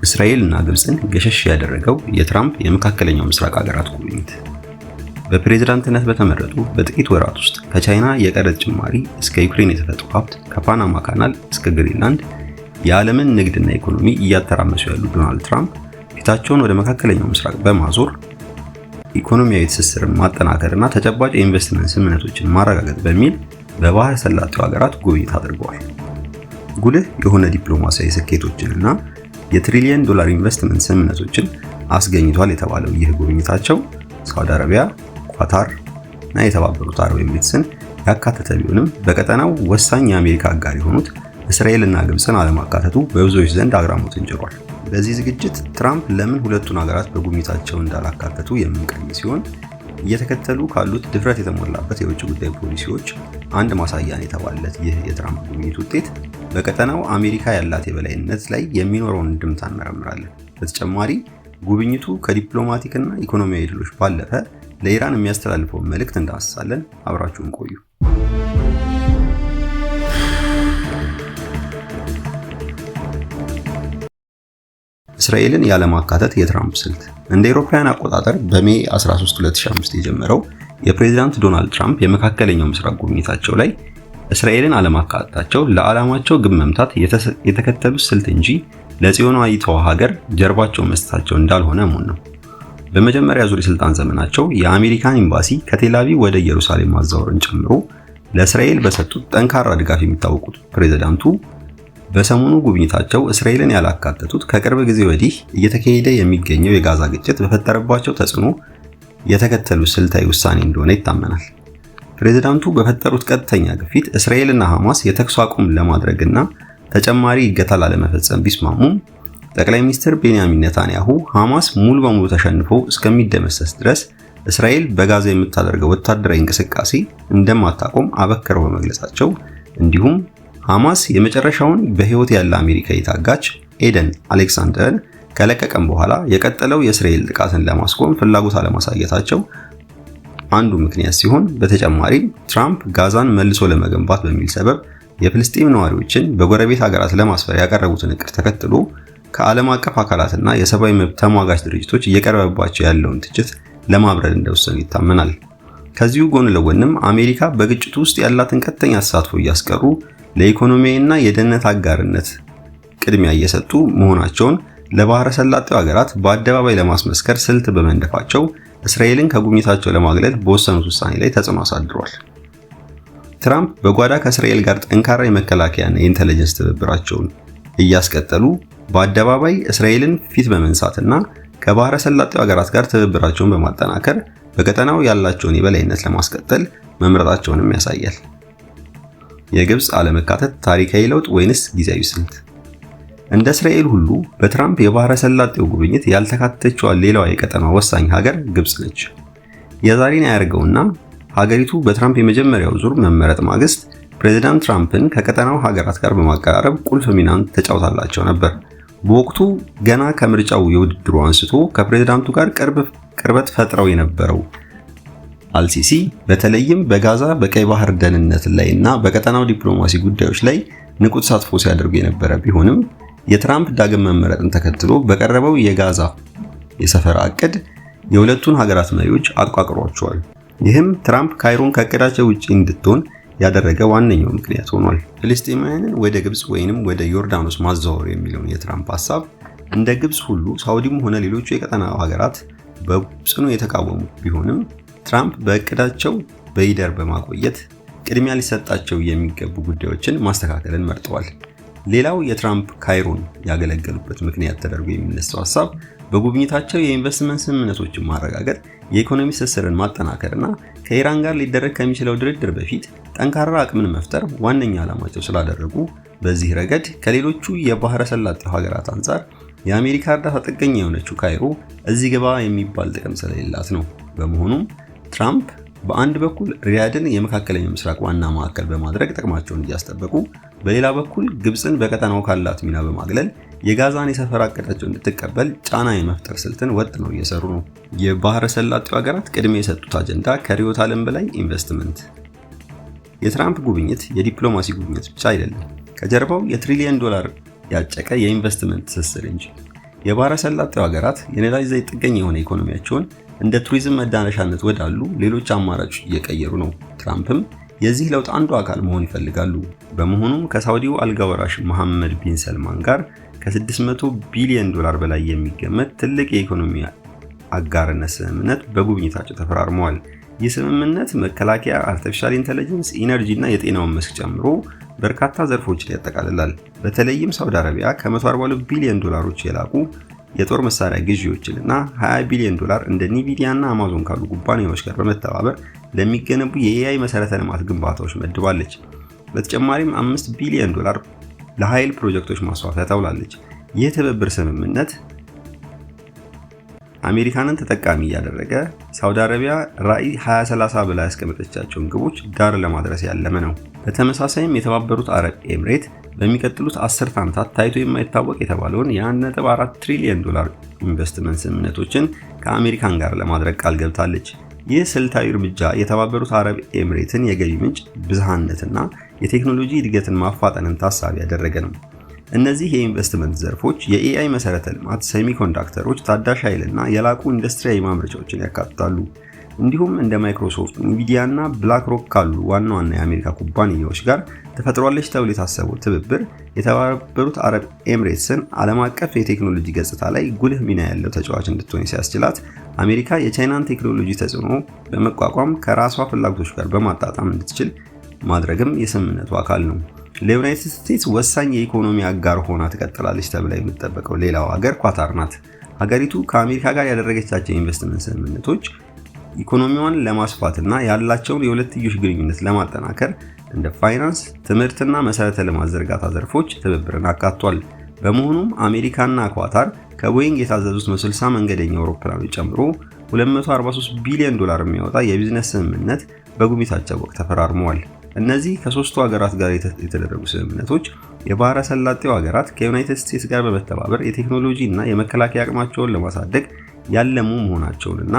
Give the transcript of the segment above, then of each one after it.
እስራኤል እና ግብፅን ገሸሽ ያደረገው የትራምፕ የመካከለኛው ምስራቅ ሀገራት ጉብኝት። በፕሬዝዳንትነት በተመረጡ በጥቂት ወራት ውስጥ ከቻይና የቀረጥ ጭማሪ እስከ ዩክሬን የተፈጥሮ ሀብት፣ ከፓናማ ካናል እስከ ግሪንላንድ የዓለምን ንግድና ኢኮኖሚ እያተራመሱ ያሉ ዶናልድ ትራምፕ ፊታቸውን ወደ መካከለኛው ምስራቅ በማዞር ኢኮኖሚያዊ ትስስርን ማጠናከርና ተጨባጭ የኢንቨስትመንት ስምምነቶችን ማረጋገጥ በሚል በባህረ ሰላጤው ሀገራት ጉብኝት አድርገዋል። ጉልህ የሆነ ዲፕሎማሲያዊ ስኬቶችንና የትሪሊየን ዶላር ኢንቨስትመንት ስምምነቶችን አስገኝቷል የተባለው ይህ ጉብኝታቸው ሳውዲ አረቢያ፣ ኳታር እና የተባበሩት አረብ ኤሚሬትስን ያካተተ ቢሆንም፣ በቀጠናው ወሳኝ የአሜሪካ አጋር የሆኑት እስራኤልና ግብፅን አለማካተቱ በብዙዎች ዘንድ አግራሞትን ጭሯል። በዚህ ዝግጅት ትራምፕ ለምን ሁለቱን ሀገራት በጉብኝታቸው እንዳላካተቱ የምንቃኝ ሲሆን፣ እየተከተሉ ካሉት ድፍረት የተሞላበት የውጭ ጉዳይ ፖሊሲዎች አንድ ማሳያ ነው የተባለለት ይህ የትራምፕ ጉብኝት ውጤት በቀጠናው አሜሪካ ያላት የበላይነት ላይ የሚኖረውን እንድምታ እንመረምራለን። በተጨማሪ ጉብኝቱ ከዲፕሎማቲክ እና ኢኮኖሚያዊ ድሎች ባለፈ ለኢራን የሚያስተላልፈውን መልእክት እንዳስሳለን። አብራችሁን ቆዩ። እስራኤልን ያለማካተት የትራምፕ ስልት። እንደ አውሮፓውያን አቆጣጠር በ May 13 2005 የጀመረው የፕሬዝዳንት ዶናልድ ትራምፕ የመካከለኛው ምስራቅ ጉብኝታቸው ላይ እስራኤልን አለማካተታቸው ለዓላማቸው ግብ መምታት የተከተሉት ስልት እንጂ ለጽዮናዊቷ ሀገር ጀርባቸው መስጠታቸው እንዳልሆነ እሙን ነው። በመጀመሪያ ዙር የስልጣን ዘመናቸው የአሜሪካን ኤምባሲ ከቴል አቪቭ ወደ ኢየሩሳሌም ማዛወርን ጨምሮ ለእስራኤል በሰጡት ጠንካራ ድጋፍ የሚታወቁት ፕሬዝዳንቱ፣ በሰሞኑ ጉብኝታቸው እስራኤልን ያላካተቱት ከቅርብ ጊዜ ወዲህ እየተካሄደ የሚገኘው የጋዛ ግጭት በፈጠረባቸው ተጽዕኖ የተከተሉት ስልታዊ ውሳኔ እንደሆነ ይታመናል። ፕሬዝዳንቱ በፈጠሩት ቀጥተኛ ግፊት እስራኤልና ሐማስ የተኩስ አቁም ለማድረግና ተጨማሪ እገታ ላለመፈጸም ቢስማሙም፣ ጠቅላይ ሚኒስትር ቤንያሚን ኔታንያሁ ሐማስ ሙሉ በሙሉ ተሸንፎ እስከሚደመሰስ ድረስ እስራኤል በጋዛ የምታደርገው ወታደራዊ እንቅስቃሴ እንደማታቆም አበክረው በመግለጻቸው፣ እንዲሁም ሐማስ የመጨረሻውን በሕይወት ያለ አሜሪካዊ ታጋች ኤደን አሌክሳንደርን ከለቀቀም በኋላ የቀጠለው የእስራኤል ጥቃትን ለማስቆም ፍላጎት አለማሳየታቸው አንዱ ምክንያት ሲሆን፣ በተጨማሪም ትራምፕ ጋዛን መልሶ ለመገንባት በሚል ሰበብ የፍልስጤም ነዋሪዎችን በጎረቤት ሀገራት ለማስፈር ያቀረቡትን እቅድ ተከትሎ ከዓለም አቀፍ አካላትና የሰብአዊ መብት ተሟጋች ድርጅቶች እየቀረበባቸው ያለውን ትችት ለማብረድ እንደወሰኑ ይታመናል። ከዚሁ ጎን ለጎንም አሜሪካ በግጭቱ ውስጥ ያላትን ቀጥተኛ ተሳትፎ እያስቀሩ ለኢኮኖሚያዊና የደህንነት አጋርነት ቅድሚያ እየሰጡ መሆናቸውን ለባህረ ሰላጤው ሀገራት በአደባባይ ለማስመስከር ስልት በመንደፋቸው እስራኤልን ከጉብኝታቸው ለማግለል በወሰኑት ውሳኔ ላይ ተጽዕኖ አሳድሯል። ትራምፕ በጓዳ ከእስራኤል ጋር ጠንካራ የመከላከያና የ intelligence ትብብራቸውን እያስቀጠሉ፣ በአደባባይ እስራኤልን ፊት በመንሳትና ከባህረ ሰላጤው ሀገራት ጋር ትብብራቸውን በማጠናከር በቀጠናው ያላቸውን የበላይነት ለማስቀጠል መምረጣቸውንም ያሳያል። የግብፅ አለመካተት ታሪካዊ ለውጥ ወይንስ ጊዜያዊ ስልት? እንደ እስራኤል ሁሉ በትራምፕ የባህረ ሰላጤው ጉብኝት ያልተካተተችዋ ሌላዋ የቀጠናዋ ወሳኝ ሀገር ግብፅ ነች። የዛሬን አያርገውና ሀገሪቱ በትራምፕ የመጀመሪያው ዙር መመረጥ ማግስት ፕሬዚዳንት ትራምፕን ከቀጠናው ሀገራት ጋር በማቀራረብ ቁልፍ ሚናን ተጫውታላቸው ነበር። በወቅቱ ገና ከምርጫው የውድድሩ አንስቶ ከፕሬዚዳንቱ ጋር ቅርበት ፈጥረው የነበረው አልሲሲ በተለይም በጋዛ፣ በቀይ ባህር ደህንነት ላይ እና በቀጠናው ዲፕሎማሲ ጉዳዮች ላይ ንቁ ተሳትፎ ሲያደርጉ የነበረ ቢሆንም፣ የትራምፕ ዳግም መመረጥን ተከትሎ በቀረበው የጋዛ የሰፈራ እቅድ የሁለቱን ሀገራት መሪዎች አቃቅሯቸዋል። ይህም ትራምፕ ካይሮን ከእቅዳቸው ውጪ እንድትሆን ያደረገ ዋነኛው ምክንያት ሆኗል። ፍልስጤማውያንን ወደ ግብፅ ወይንም ወደ ዮርዳኖስ ማዘዋወር የሚለውን የትራምፕ ሀሳብ እንደ ግብፅ ሁሉ ሳውዲም ሆነ ሌሎቹ የቀጠናው ሀገራት በጽኑ የተቃወሙ ቢሆንም፣ ትራምፕ በእቅዳቸው በይደር በማቆየት ቅድሚያ ሊሰጣቸው የሚገቡ ጉዳዮችን ማስተካከልን መርጠዋል። ሌላው የትራምፕ ካይሮን ያገለገሉበት ምክንያት ተደርጎ የሚነሳው ሀሳብ በጉብኝታቸው የኢንቨስትመንት ስምምነቶችን ማረጋገጥ፣ የኢኮኖሚ ትስስርን ማጠናከርና ከኢራን ጋር ሊደረግ ከሚችለው ድርድር በፊት ጠንካራ አቅምን መፍጠር ዋነኛ ዓላማቸው ስላደረጉ፣ በዚህ ረገድ ከሌሎቹ የባህረ ሰላጤው ሀገራት አንጻር የአሜሪካ እርዳታ ጥገኛ የሆነችው ካይሮ እዚህ ግባ የሚባል ጥቅም ስለሌላት ነው። በመሆኑም ትራምፕ በአንድ በኩል ሪያድን የመካከለኛው ምስራቅ ዋና ማዕከል በማድረግ ጥቅማቸውን እያስጠበቁ፣ በሌላ በኩል ግብፅን በቀጠናው ካላት ሚና በማግለል የጋዛን የሰፈራ እቅዳቸው እንድትቀበል ጫና የመፍጠር ስልትን ወጥነው እየሰሩ ነው። የባህረ ሰላጤው ሀገራት ቅድሚያ የሰጡት አጀንዳ ከርዕዮተ ዓለም በላይ ኢንቨስትመንት። የትራምፕ ጉብኝት የዲፕሎማሲ ጉብኝት ብቻ አይደለም፣ ከጀርባው የትሪሊየን ዶላር ያጨቀ የኢንቨስትመንት ትስስር እንጂ። የባህረ ሰላጤው ሀገራት የነዳጅ ዘይት ጥገኛ የሆነ ኢኮኖሚያቸውን እንደ ቱሪዝም መዳረሻነት ወዳሉ ሌሎች አማራጮች እየቀየሩ ነው። ትራምፕም የዚህ ለውጥ አንዱ አካል መሆን ይፈልጋሉ። በመሆኑም ከሳውዲው አልጋ ወራሽ መሐመድ ቢን ሰልማን ጋር ከ600 ቢሊዮን ዶላር በላይ የሚገመት ትልቅ የኢኮኖሚ አጋርነት ስምምነት በጉብኝታቸው ተፈራርመዋል። ይህ ስምምነት መከላከያ፣ artificial intelligence፣ energy እና የጤናውን መስክ ጨምሮ በርካታ ዘርፎችን ያጠቃልላል። በተለይም ሳውዲ አረቢያ ከ142 ቢሊዮን ዶላሮች የላቁ የጦር መሳሪያ ግዢዎችን እና 20 ቢሊዮን ዶላር እንደ ኒቪዲያ እና አማዞን ካሉ ኩባንያዎች ጋር በመተባበር ለሚገነቡ የ AI መሰረተ ልማት ግንባታዎች መድባለች። በተጨማሪም 5 ቢሊዮን ዶላር ለኃይል ፕሮጀክቶች ማስፋፊያ ታውላለች። ይህ ትብብር ስምምነት አሜሪካንን ተጠቃሚ እያደረገ ሳውዲ አረቢያ ራዕይ 2030 ብላ ያስቀመጠቻቸውን ግቦች ዳር ለማድረስ ያለመ ነው። በተመሳሳይም የተባበሩት አረብ ኤምሬት በሚቀጥሉት 10 ዓመታት ታይቶ የማይታወቅ የተባለውን የ1.4 ትሪሊዮን ዶላር ኢንቨስትመንት ስምምነቶችን ከአሜሪካን ጋር ለማድረግ ቃል ገብታለች። ይህ ስልታዊ እርምጃ የተባበሩት አረብ ኤምሬትን የገቢ ምንጭ ብዝሃነትና የቴክኖሎጂ እድገትን ማፋጠንን ታሳቢ ያደረገ ነው። እነዚህ የኢንቨስትመንት ዘርፎች የ AI መሰረተ ልማት፣ semiconductor ኦች፣ ታዳሽ ኃይልና የላቁ ኢንዱስትሪያዊ ማምረቻዎችን ያካትታሉ። እንዲሁም እንደ ማይክሮሶፍት፣ ኒቪዲያ እና ብላክ ሮክ ካሉ ዋና ዋና የአሜሪካ ኩባንያዎች ጋር ተፈጥሯለች ተብሎ የታሰበው ትብብር የተባበሩት አረብ ኤምሬትስን ዓለም አቀፍ የቴክኖሎጂ ገጽታ ላይ ጉልህ ሚና ያለው ተጫዋች እንድትሆን ሲያስችላት፣ አሜሪካ የቻይናን ቴክኖሎጂ ተጽዕኖ በመቋቋም ከራሷ ፍላጎቶች ጋር በማጣጣም እንድትችል ማድረግም የስምምነቱ አካል ነው። ለዩናይትድ ስቴትስ ወሳኝ የኢኮኖሚ አጋር ሆና ትቀጥላለች ተብላ የምትጠበቀው ሌላው ሀገር ኳታር ናት። ሀገሪቱ ከአሜሪካ ጋር ያደረገቻቸው የኢንቨስትመንት ስምምነቶች ኢኮኖሚዋን ለማስፋትና ያላቸውን የሁለትዮሽ ግንኙነት ለማጠናከር እንደ ፋይናንስ፣ ትምህርትና መሰረተ ልማት ዝርጋታ ዘርፎች ትብብርን አካቷል። በመሆኑም አሜሪካና ኳታር ከቦይንግ የታዘዙት 160 መንገደኛ አውሮፕላኖች ጨምሮ 243 ቢሊዮን ዶላር የሚያወጣ የቢዝነስ ስምምነት በጉብኝታቸው ወቅት ተፈራርመዋል። እነዚህ ከሶስቱ ሀገራት ጋር የተደረጉ ስምምነቶች የባህረ ሰላጤው ሀገራት ከዩናይትድ ስቴትስ ጋር በመተባበር የቴክኖሎጂ እና የመከላከያ አቅማቸውን ለማሳደግ ያለሙ መሆናቸውንና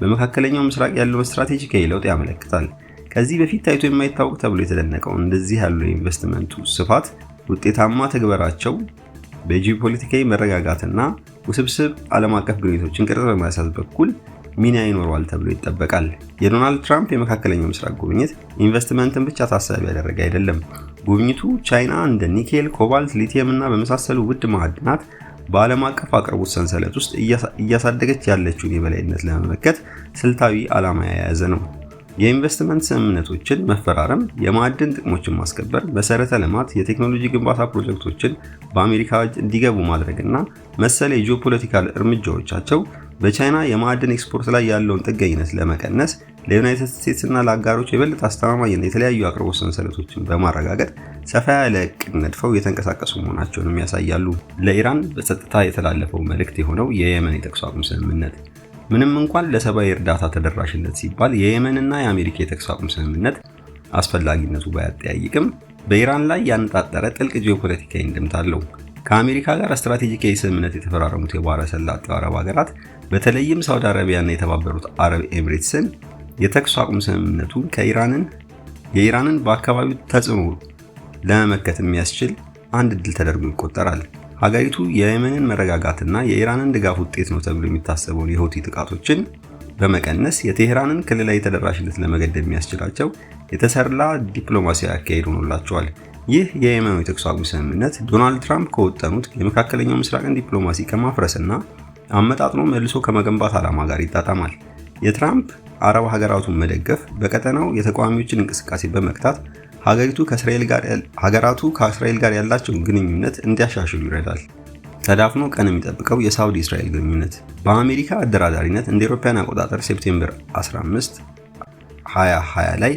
በመካከለኛው ምስራቅ ያለውን ስትራቴጂካዊ ለውጥ ያመለክታል። ከዚህ በፊት ታይቶ የማይታወቅ ተብሎ የተደነቀው እንደዚህ ያሉ የኢንቨስትመንቱ ስፋት ውጤታማ ተግበራቸው በጂኦፖለቲካዊ መረጋጋትና ውስብስብ ዓለም አቀፍ ግንኙነቶችን ቅርጽ በማስያዝ በኩል ሚና ይኖረዋል ተብሎ ይጠበቃል። የዶናልድ ትራምፕ የመካከለኛው ምስራቅ ጉብኝት ኢንቨስትመንትን ብቻ ታሳቢ ያደረገ አይደለም። ጉብኝቱ ቻይና እንደ ኒኬል፣ ኮባልት፣ ሊቲየም እና በመሳሰሉ ውድ ማዕድናት በዓለም አቀፍ አቅርቦት ሰንሰለት ውስጥ እያሳደገች ያለችውን የበላይነት ለመመከት ስልታዊ ዓላማ የያዘ ነው። የኢንቨስትመንት ስምምነቶችን መፈራረም፣ የማዕድን ጥቅሞችን ማስከበር፣ መሰረተ ልማት፣ የቴክኖሎጂ ግንባታ ፕሮጀክቶችን በአሜሪካ እጅ እንዲገቡ ማድረግና መሰል የ geopolitical እርምጃዎቻቸው በቻይና የማዕድን ኤክስፖርት ላይ ያለውን ጥገኝነት ለመቀነስ ለዩናይትድ ስቴትስ እና ለአጋሮች የበለጠ አስተማማኝና የተለያዩ አቅርቦት ሰንሰለቶችን በማረጋገጥ ሰፋ ያለ እቅድ ነድፈው የተንቀሳቀሱ መሆናቸውንም ያሳያሉ። ለኢራን በጸጥታ የተላለፈው መልእክት የሆነው የየመን የተኩስ አቁም ስምምነት ምንም እንኳን ለሰብአዊ እርዳታ ተደራሽነት ሲባል የየመንና የአሜሪካ የተኩስ አቁም ስምምነት አስፈላጊነቱ ባያጠያይቅም በኢራን ላይ ያነጣጠረ ጥልቅ ጂኦፖለቲካዊ እንድምታ አለው። ከአሜሪካ ጋር ስትራቴጂካዊ ስምምነት የተፈራረሙት የባህረ ሰላጤው አረብ ሀገራት በተለይም ሳውዲ አረቢያና የተባበሩት አረብ ኤምሬትስን የተኩስ አቁም ስምምነቱ የኢራንን በአካባቢው ተጽዕኖ ለመመከት የሚያስችል አንድ እድል ተደርጎ ይቆጠራል። ሀገሪቱ የየመንን መረጋጋትና የኢራንን ድጋፍ ውጤት ነው ተብሎ የሚታሰበውን የሁቲ ጥቃቶችን በመቀነስ የቴህራንን ክልላዊ ተደራሽነት ለመገደብ የሚያስችላቸው የተሰላ ዲፕሎማሲያዊ አካሄድ ሆኖላቸዋል። ይህ የየመኑ የተኩስ አቁም ስምምነት ዶናልድ ትራምፕ ከወጠኑት የመካከለኛው ምስራቅን ዲፕሎማሲ ከማፍረስና አመጣጥኖ መልሶ ከመገንባት ዓላማ ጋር ይጣጣማል። የትራምፕ አረብ ሀገራቱን መደገፍ በቀጠናው የተቃዋሚዎችን እንቅስቃሴ በመግታት ሀገራቱ ከእስራኤል ጋር ያላቸውን ግንኙነት እንዲያሻሽሉ ይረዳል። ተዳፍኖ ቀን የሚጠብቀው የሳውዲ እስራኤል ግንኙነት በአሜሪካ አደራዳሪነት እንደ አውሮፓውያን አቆጣጠር September 15 2020 ላይ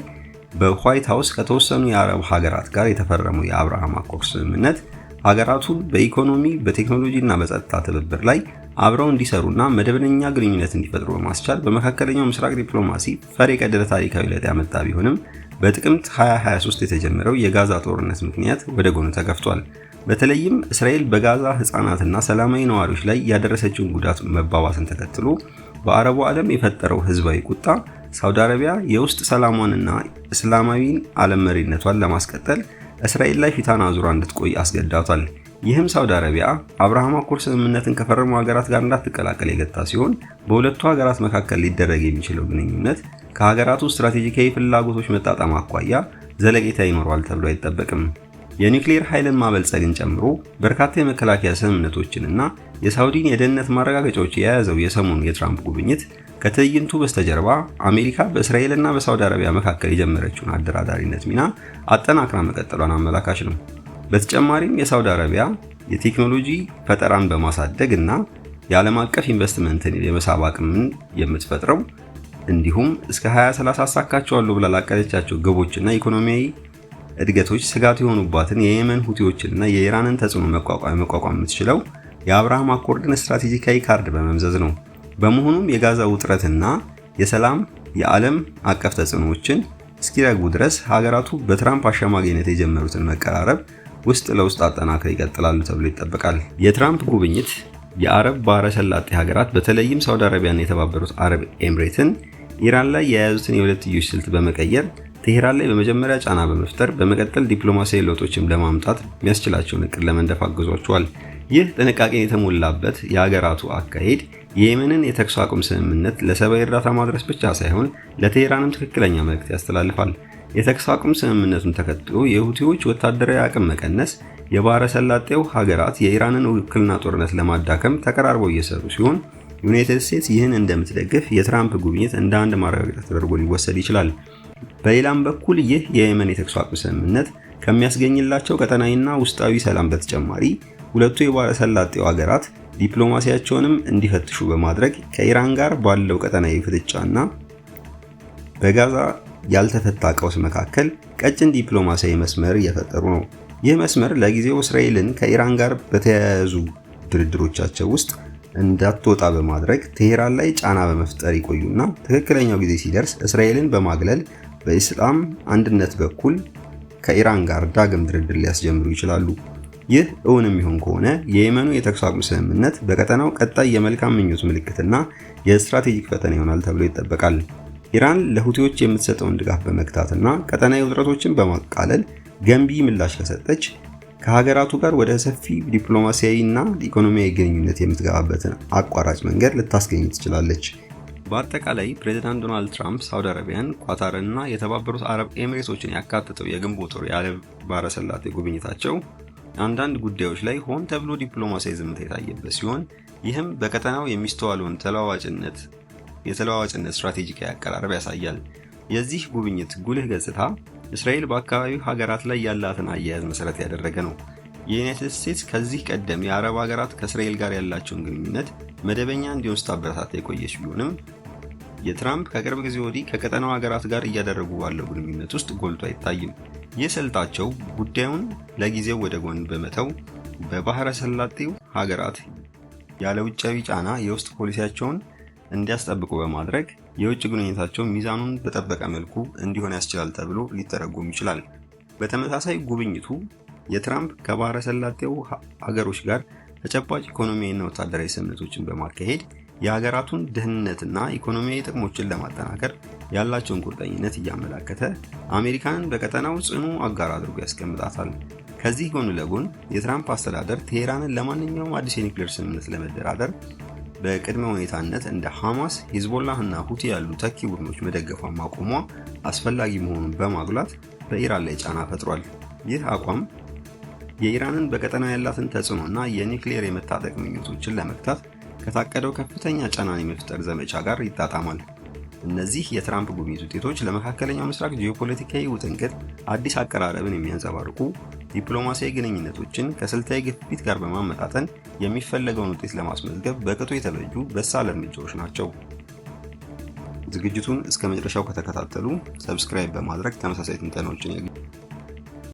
በዋይት ሀውስ ከተወሰኑ የአረብ ሀገራት ጋር የተፈረመው የአብርሃም Accord ስምምነት ሀገራቱን በኢኮኖሚ፣ በቴክኖሎጂ እና በጸጥታ ትብብር ላይ አብረው እንዲሰሩና መደበኛ ግንኙነት እንዲፈጥሩ በማስቻል በመካከለኛው ምስራቅ ዲፕሎማሲ ፈር የቀደደ ታሪካዊ ለውጥ ያመጣ ቢሆንም በጥቅምት 2023 የተጀመረው የጋዛ ጦርነት ምክንያት ወደ ጎን ተገፍቷል። በተለይም እስራኤል በጋዛ ሕፃናትና ሰላማዊ ነዋሪዎች ላይ ያደረሰችውን ጉዳት መባባስን ተከትሎ በአረቡ ዓለም የፈጠረው ህዝባዊ ቁጣ ሳውዲ አረቢያ የውስጥ ሰላሟንና እስላማዊን ዓለም መሪነቷን ለማስቀጠል እስራኤል ላይ ፊቷን አዙራ እንድትቆይ አስገድዷታል። ይህም ሳውዲ አረቢያ አብርሃም Accord ስምምነትን ከፈረሙ ሀገራት ጋር እንዳትቀላቀል የገታ ሲሆን፣ በሁለቱ ሀገራት መካከል ሊደረግ የሚችለው ግንኙነት ከሀገራቱ ስትራቴጂካዊ ፍላጎቶች መጣጣም አኳያ ዘለቄታ ይኖረዋል ተብሎ አይጠበቅም። የኒውክሌር ኃይልን ማበልጸግን ጨምሮ በርካታ የመከላከያ ስምምነቶችንና የሳውዲን የደህንነት ማረጋገጫዎች የያዘው የሰሞኑ የትራምፕ ጉብኝት ከትዕይንቱ በስተጀርባ አሜሪካ በእስራኤልና በሳውዲ አረቢያ መካከል የጀመረችውን አደራዳሪነት ሚና አጠናክራ መቀጠሏን አመላካች ነው። በተጨማሪም የሳውዲ አረቢያ የቴክኖሎጂ ፈጠራን በማሳደግ እና የዓለም አቀፍ ኢንቨስትመንትን የመሳብ አቅምን የምትፈጥረው እንዲሁም እስከ 2030 አሳካቸዋለሁ ብላ ላቀደቻቸው ግቦችና ኢኮኖሚያዊ እድገቶች ስጋት የሆኑባትን የየመን ሁቲዎችንና የኢራንን ተጽዕኖ መቋቋም የምትችለው የአብርሃም Accord ን ስትራቴጂካዊ ካርድ በመምዘዝ ነው። በመሆኑም የጋዛ ውጥረትና የሰላም የዓለም አቀፍ ተጽዕኖዎችን እስኪረግቡ ድረስ ሀገራቱ በትራምፕ አሸማጋይነት የጀመሩትን መቀራረብ ውስጥ ለውስጥ አጠናክረው ይቀጥላሉ ተብሎ ይጠበቃል። የትራምፕ ጉብኝት የአረብ ባህረ ሰላጤ ሀገራት በተለይም ሳውዲ አረቢያና የተባበሩት አረብ ኤምሬትን ኢራን ላይ የያዙትን የሁለትዮሽ ስልት በመቀየር ቴሄራን ላይ በመጀመሪያ ጫና በመፍጠር በመቀጠል ዲፕሎማሲያዊ ለውጦችን ለማምጣት የሚያስችላቸውን እቅድ ለመንደፍ አግዟቸዋል። ይህ ጥንቃቄን የተሞላበት የሀገራቱ አካሄድ የየመንን የተኩስ አቁም ስምምነት ለሰብአዊ እርዳታ ማድረስ ብቻ ሳይሆን ለቴሄራንም ትክክለኛ መልእክት ያስተላልፋል። የተኩስ አቁም ስምምነቱን ተከትሎ የሁቲዎች ወታደራዊ አቅም መቀነስ የባህረ ሰላጤው ሀገራት የኢራንን ውክልና ጦርነት ለማዳከም ተቀራርበው እየሰሩ ሲሆን፣ ዩናይትድ ስቴትስ ይህን እንደምትደግፍ የትራምፕ ጉብኝት እንደ አንድ ማረጋገጫ ተደርጎ ሊወሰድ ይችላል። በሌላም በኩል ይህ የየመን የተኩስ አቁም ስምምነት ከሚያስገኝላቸው ቀጠናዊና ውስጣዊ ሰላም በተጨማሪ ሁለቱ የባህረ ሰላጤው ሀገራት ዲፕሎማሲያቸውንም እንዲፈትሹ በማድረግ ከኢራን ጋር ባለው ቀጠናዊ ፍጥጫና በጋዛ ያልተፈታ ቀውስ መካከል ቀጭን ዲፕሎማሲያዊ መስመር እየፈጠሩ ነው። ይህ መስመር ለጊዜው እስራኤልን ከኢራን ጋር በተያያዙ ድርድሮቻቸው ውስጥ እንዳትወጣ በማድረግ ቴሄራን ላይ ጫና በመፍጠር ይቆዩና ትክክለኛው ጊዜ ሲደርስ እስራኤልን በማግለል በኢስላም አንድነት በኩል ከኢራን ጋር ዳግም ድርድር ሊያስጀምሩ ይችላሉ። ይህ እውን የሚሆን ከሆነ የየመኑ የተኩስ አቁም ስምምነት በቀጠናው ቀጣይ የመልካም ምኞት ምልክትና የስትራቴጂክ ፈተና ይሆናል ተብሎ ይጠበቃል። ኢራን ለሁቲዎች የምትሰጠውን ድጋፍ በመግታትና ቀጠናዊ ውጥረቶችን በማቃለል ገንቢ ምላሽ ከሰጠች ከሀገራቱ ጋር ወደ ሰፊ ዲፕሎማሲያዊና ኢኮኖሚያዊ ግንኙነት የምትገባበትን አቋራጭ መንገድ ልታስገኝ ትችላለች። በአጠቃላይ ፕሬዚዳንት ዶናልድ ትራምፕ ሳውዲ አረቢያን፣ ኳታርን እና የተባበሩት አረብ ኤሚሬቶችን ያካተተው የግንቦት ወር የአረብ ባህረ ሰላጤ ጉብኝታቸው አንዳንድ ጉዳዮች ላይ ሆን ተብሎ ዲፕሎማሲያዊ ዝምታ የታየበት ሲሆን፣ ይህም በቀጠናው የሚስተዋለውን የተለዋዋጭነት ስትራቴጂካዊ አቀራረብ ያሳያል። የዚህ ጉብኝት ጉልህ ገጽታ እስራኤል በአካባቢው ሀገራት ላይ ያላትን አያያዝ መሰረት ያደረገ ነው። የዩናይትድ ስቴትስ ከዚህ ቀደም የአረብ ሀገራት ከእስራኤል ጋር ያላቸውን ግንኙነት መደበኛ እንዲሆን ስታበረታታ የቆየች ቢሆንም፣ የትራምፕ ከቅርብ ጊዜ ወዲህ ከቀጠናው ሀገራት ጋር እያደረጉ ባለው ግንኙነት ውስጥ ጎልቶ አይታይም። ይህ ስልታቸው ጉዳዩን ለጊዜው ወደ ጎን በመተው በባህረ ሰላጤው ሀገራት ያለ ውጫዊ ጫና የውስጥ ፖሊሲያቸውን እንዲያስጠብቁ በማድረግ የውጭ ግንኙነታቸው ሚዛኑን በጠበቀ መልኩ እንዲሆን ያስችላል ተብሎ ሊተረጎም ይችላል። በተመሳሳይ ጉብኝቱ የትራምፕ ከባህረ ሰላጤው ሀገሮች ጋር ተጨባጭ ኢኮኖሚያዊና ወታደራዊ ስምምነቶችን በማካሄድ የሀገራቱን ደህንነትና ኢኮኖሚያዊ ጥቅሞችን ለማጠናከር ያላቸውን ቁርጠኝነት እያመላከተ አሜሪካንን በቀጠናው ጽኑ አጋር አድርጎ ያስቀምጣታል። ከዚህ ጎን ለጎን የትራምፕ አስተዳደር ቴሄራንን ለማንኛውም አዲስ የኒውክሌር ስምምነት ለመደራደር በቅድመ ሁኔታነት እንደ ሐማስ፣ ሂዝቦላህ እና ሁቲ ያሉ ተኪ ቡድኖች መደገፏን ማቆሟ አስፈላጊ መሆኑን በማጉላት በኢራን ላይ ጫና ፈጥሯል። ይህ አቋም የኢራንን በቀጠና ያላትን ተጽዕኖ እና የኒውክሌር የመታጠቅ ምኞቶችን ለመግታት ከታቀደው ከፍተኛ ጫናን የመፍጠር ዘመቻ ጋር ይጣጣማል። እነዚህ የትራምፕ ጉብኝት ውጤቶች ለመካከለኛው ምስራቅ ጂኦፖለቲካዊ ውጥንቅጥ አዲስ አቀራረብን የሚያንጸባርቁ፣ ዲፕሎማሲያዊ ግንኙነቶችን ከስልታዊ ግፊት ጋር በማመጣጠን የሚፈለገውን ውጤት ለማስመዝገብ በቅጡ የተበጁ በሳል እርምጃዎች ናቸው። ዝግጅቱን እስከ መጨረሻው ከተከታተሉ subscribe በማድረግ ተመሳሳይ ትንተናዎችን ያግኙ።